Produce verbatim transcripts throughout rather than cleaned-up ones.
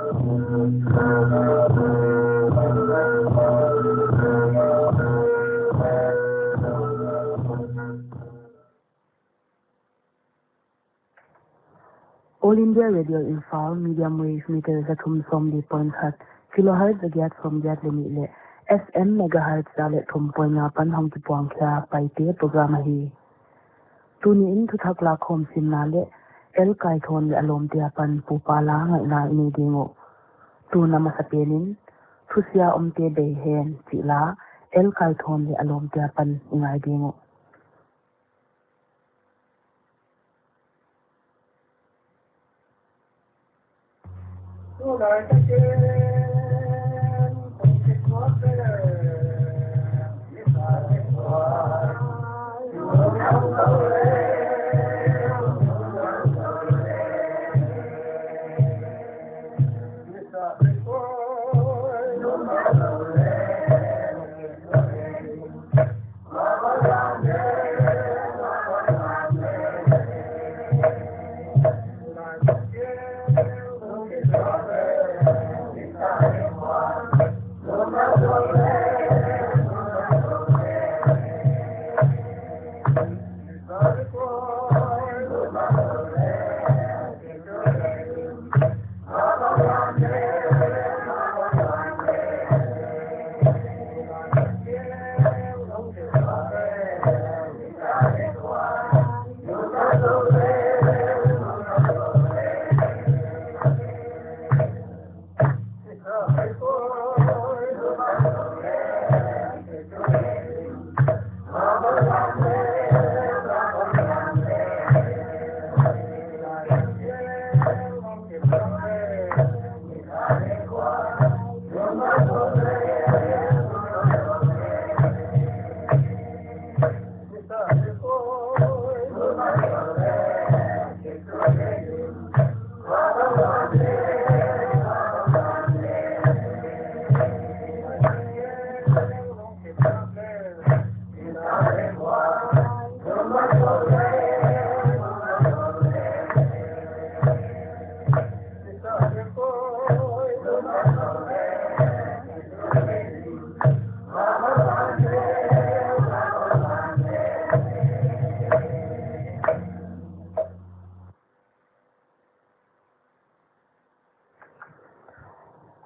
All India Radio Imphal, medium wave meter za thum sawmli point khat, kilohertz za giat sawmgiat leh nih leh F M megahertz za leh thum point nga pan hong kipuang khia Paite program ahi. Tuni in thuthak lakhawm simna leh L. Kaithon leh a lawmte apan Pu Pala ngaihna i nei ding uh. Tun a masapen in, thusia omte bei hen chih la, L. Kaithon leh a lawmte apan i ngai ding uh.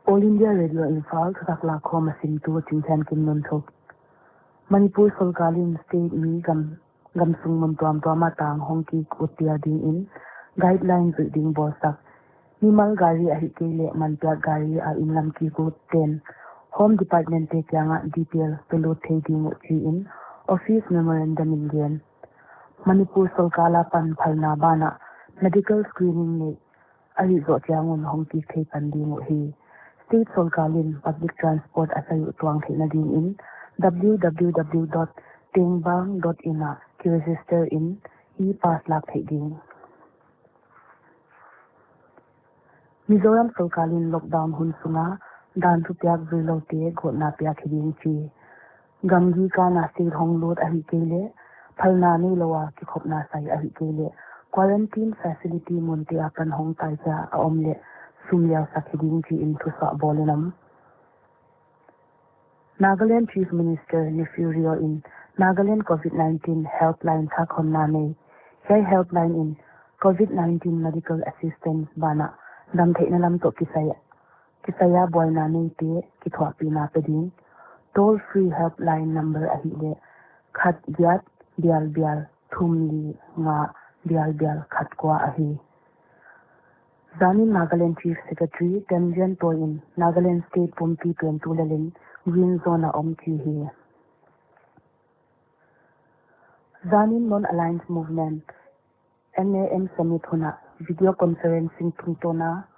All India Radio Imphal, thuthak lakhawm a simtu Chingthiankim Nunthuk. Manipur sorkar in state mi gam, gamsung mun tuamtuam a tang hong kik uttial dingin guideline zuih ding bawlsak. Mimal gari ahihkeileh manpiak gari a inn lam kik ut ten Home Department te kiangah detail pelut thei ding uh chi in office memorandum in gen. Manipur sorkar apan phalna banah medical screening neih ahih zoh chiang un hong kik thei pan ding uh hi. State sorkar in public transport a sai uh tuang theihna dingin W W W dot tengbang dot in ah kiregister in e-pass lak theih ding. Mizoram sorkar in lockdown hun sunga dan thupiak zuiloute gawtna piak hi ding chi. Gamgi kana state hong lut ahihkeileh, phalna neilou a kikhopna sai ahihkeileh, quarantine facility munte apan hong taikhia a om leh sum liausak hi ding chi in thusuah bawl in om. Nagaland Chief Minister Neiphiu Rio in Nagaland covid nineteen helpline thakhonna nei. Hiai helpline in covid nineteen medical assistance banah damtheihna lam toh kisai, kisai a buaina neite kithuahpihna pe ding. Toll free helpline number ahihleh khat giat bial bial thum li nga bial bial khat kua ahi. Zanin Nagaland Chief Secretary Temjen Toy in Nagaland State pumpi pen tulel in green zone a om chi hi. Zanin Non-Aligned Movement, N A M Summit hun ah video conferencing tungtawn a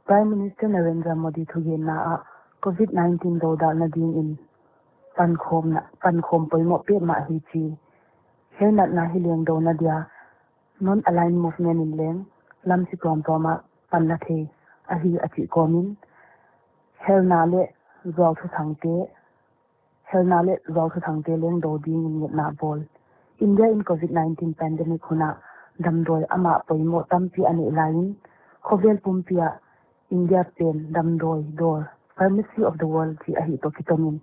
Prime Minister Narendra Modi thugenna ah covid nineteen dodalna dingin pankhawmna, pankhawm poimoh petmah hi chi. Hiai natna hi lengdouna dia Non-Aligned Movement in leng lampi tuamtuam ah panla thei ahi a chih kawmin, helna leh zuauthuthangte, helna leh zuauthuthangte lengdou dingin ngetna bawl. India in covid nineteen pandemic hun ah damdawi amah poimoh tampi a neih laiin, khovel pumpi ah India pen damdawi dawr, Pharmacy of the World chih ahih toh kitawmin,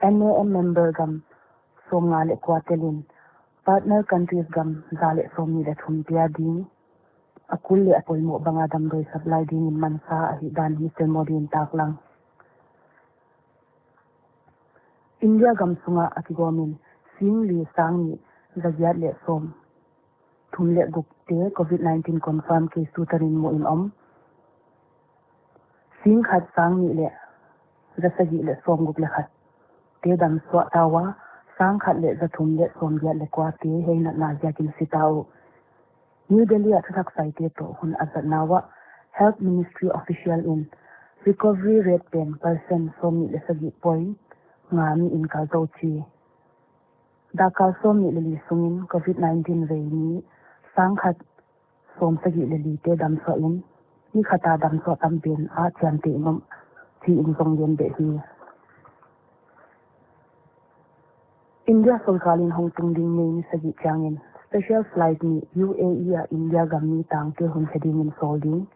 NAM member gam sawmnga leh kua telin, partner countries gam za leh sawmnih leh thum te ading a kul leh a poimoh banga damdawi supply dingin mansa ahihdan Mister Modi in taklang. India gam sunga a kigawmin singli sangnih zagiat leh sawm thum leh guk te Covid nineteen confirm case tutanin muhin om. Singkhat sangnih leh zasagih leh sawmguk leh khat te damsuah ta ua, sangkhat leh zathum leh sawmgiat leh kua te hei natna ziakin si ta uh. New Delhi ah thuthak saite toh hun a zatna uah Health Ministry official in recovery rate pen percent sawmnih leh sagih point nga mi'n kal tou chi. Dakkal sawmnih leh li sungin Covid nineteen vei mi sangkhat sawmsagih leh li te damsuah in, mi khata damsuah tam pen a chiamteh in om chi in zong gen beh hi. India sorkar in hong tung ding May ni sagih chiangin special flight nih U A E ah India gam mi tangte hun khe dingin sawl ding.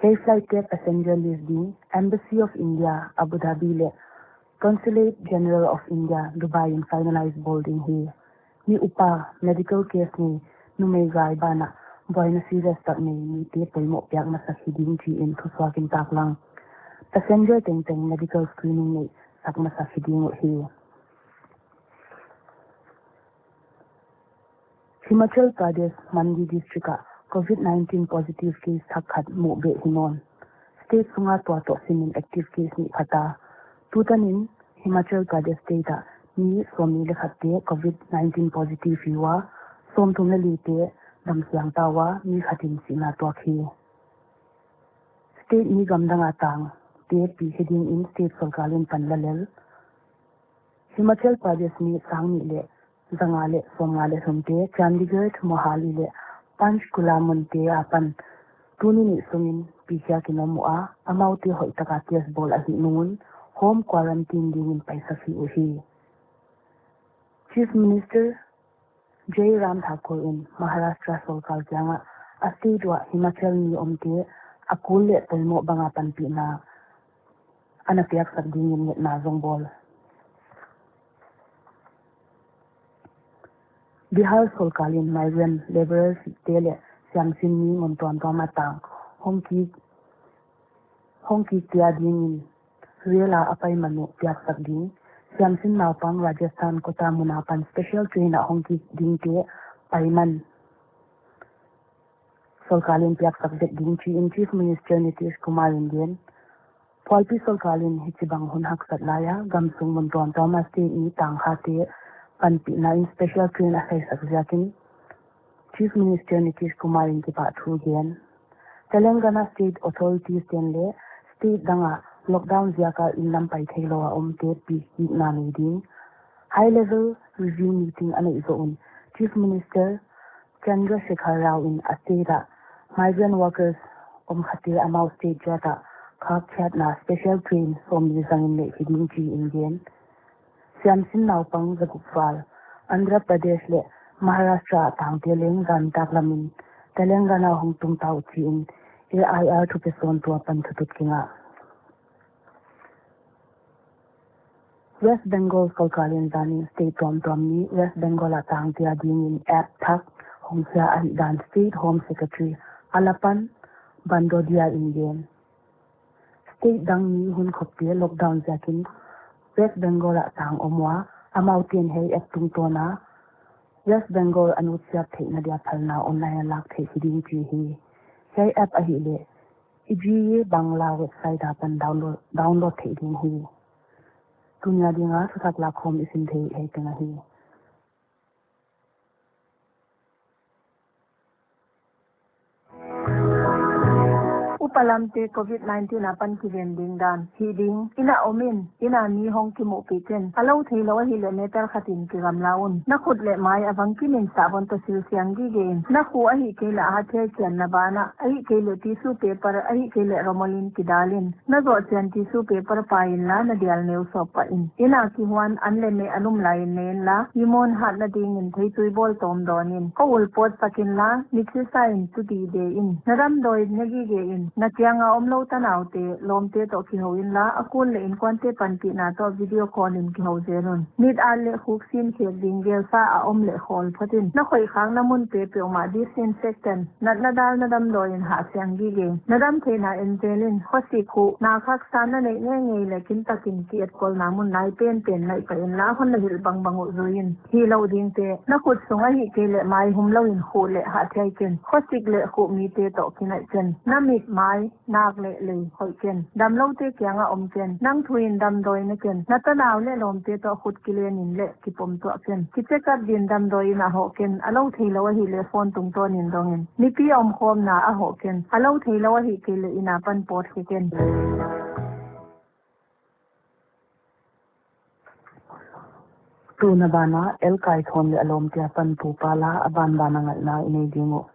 Hiai flight te passenger list ding Embassy of India, Abu Dhabi leh Consulate General of India, Dubai in finalize bawl ding hi. Mi upa, medical case nei, numei gai banah buaina serious tak nei mite poimoh piak masak hi ding chi in thusuakin taklang. Passenger tengteng medical screening neih sak masak hi ding uh hi. Himachal Pradesh, Mandi District ah Covid nineteen positive case thak khat muh beh hi nawn. State sunga tua toh simin active case nih pha ta. Tutanin Himachal Pradesh State ah mi sawmnih leh khat te Covid nineteen positive hi ua, sawmthum leh li te damsiang ta ua, mi khatin sihna tuak hi. State mi gamdang a tangte pi khe dingin state sorkar in pan la lel. Himachal Pradesh mi sangnih leh zanga leh sawmnga leh thum te Chandigarh, Mohali leh Panchkula munte apan tuni nih sungin pi khiakin om ua, amaute hoihtaka test bawl ahih nungun home quarantine dingin paisak hi uhi. Chief Minister Jai Ram Thakur in Maharashtra sorkar kiangah a state uah Himachal mi omte a kul leh poimoh banga panpihna ana piaksak dingin ngetna zong bawl. Bihar sorkar in migrant labourers te leh siamsin mi mun tuamtuam a tang hong kik, hong kik te adingin rail a a paiman uh piaksak ding. Siamsin naupang Rajasthan Kota mun apan special train ah hong kik dingte paiman sorkar in piaksak vek ding chi in Chief Minister Nitish Kumar in gen. Phualpi sorkar in hichibang hun haksat laia gamsung mun tuamtuam a state mi tangkhate panpihna in special train a saisak ziakin Chief Minister Nitish Kumar in kipahthu gen. Telangana state authorities ten leh state danga lockdown ziaka inn lam pai theilou a omte pi kikna nei ding high level review meeting a neih zoh un Chief Minister Chandrasekhar Rao in a state ah migrant workers om khate amau state chiat ah khak khiatna special train sawmli zangin neih hi ding chi in gen. Siamsin naupang zaguk val Andhra Pradesh leh Maharashtra a tangte leng zan taklamin Telangana hong tung ta uh chi in A I R thupisawn tua pan thutut kingah. West Bengal sorkar in zanin state tuamtuam mi West Bengal a tangte adingin app thak hong khia ahihdan State Home Secretary Alapan Bandodia in gen. State dang mi hunkhopte lockdown ziakin West Bengal ah tang om ua, amaute'n hiai app tungtawna West Bengal a nutsiat theihna dia phalna online a lak theih hi ding chi hi. Hiai app ahihleh i G A Bangla website apan download, download theih ding hi. Tunia dinga thuthak lakkhawm i sim thei hiai teng ahi. Upa lamte Covid nineteen apan kiven ding dan. Hih ding, inn ah om in, inn a mi hong kimuhpih in. A lou theilou ahihleh meter khat in kigamla un. Na khut leh mai a bangkim in sahbawn toh silsiang gige in. Na khuh ahihkeileh a hathiai chianna banah, ahihkeileh tissue paper, ahihkeileh rumal in kidal in. Na zoh chian tissue paper pai inla na dial neu sawp pah in. Inn a kihuan an leh meh a lum lai in ne inla, i mawn hatna dingin theitui bawl tawm dawn in. Ka ul pawt sak inla, mitsi sa in tu dide in. Na damdawi na gige in. Na Kiang a omlou tanaute, lawmte toh kihou inla, a kun leh inkuante panpihna toh video call in kihou zel un. Mit at leh khuk sin khek ding gelsa a om leh khawl phot in. Na khoih khakna munte peuhmah disinfectant, natna dalna damdawi in hah siang gige. Na damtheihna en zel in, khosik, khuh, nak haksa na neih ngeingei leh kintakin kietkolna mun lai penpen naih pah inla, hon na hilh bangbang uh zui in. Hihlouh dingte, na khut sung ahihkeileh mai humlou in khuh leh hah thiai ken. Khosik leh khuh mite toh kinaih ken. Na mit, mai, nak leh lei hoih ken. Damloute kiang a om ken. Nang thu in damdawi ne ken. Na tanau leh lawmte toh khut kilen in leh kipom tuah ken. Kicheck up din damdawi in a hoh ken. A lou theilou ahihleh phone tungtawn in dong in. Mipi omkhawmna a hoh ken. A lou theilou ahihkeileh inn apan pawt khe ken. Tuna ban ah L. Kaithawn leh a lawmte apan Pu Pala a banban a ngaihna i nei ding uh.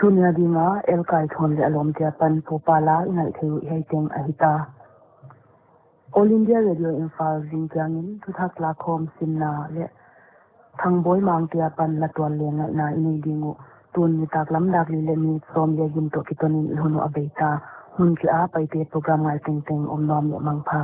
Tunia dinga L. Kaithon leh a lawmte apan Pu Pala i ngaih theih uh hiai teng ahi ta. All India Radio Imphal zingkiangin thuthak lakhawm simna leh Thangboi Mangte apan la tual leh ngaihna i nei ding uh. Tun nitaklam dak li leh minute sawmli a gin toh kitonin i hun uh a bei ta. Hun kia Paite program ngai tengteng om nuam leh mangpha.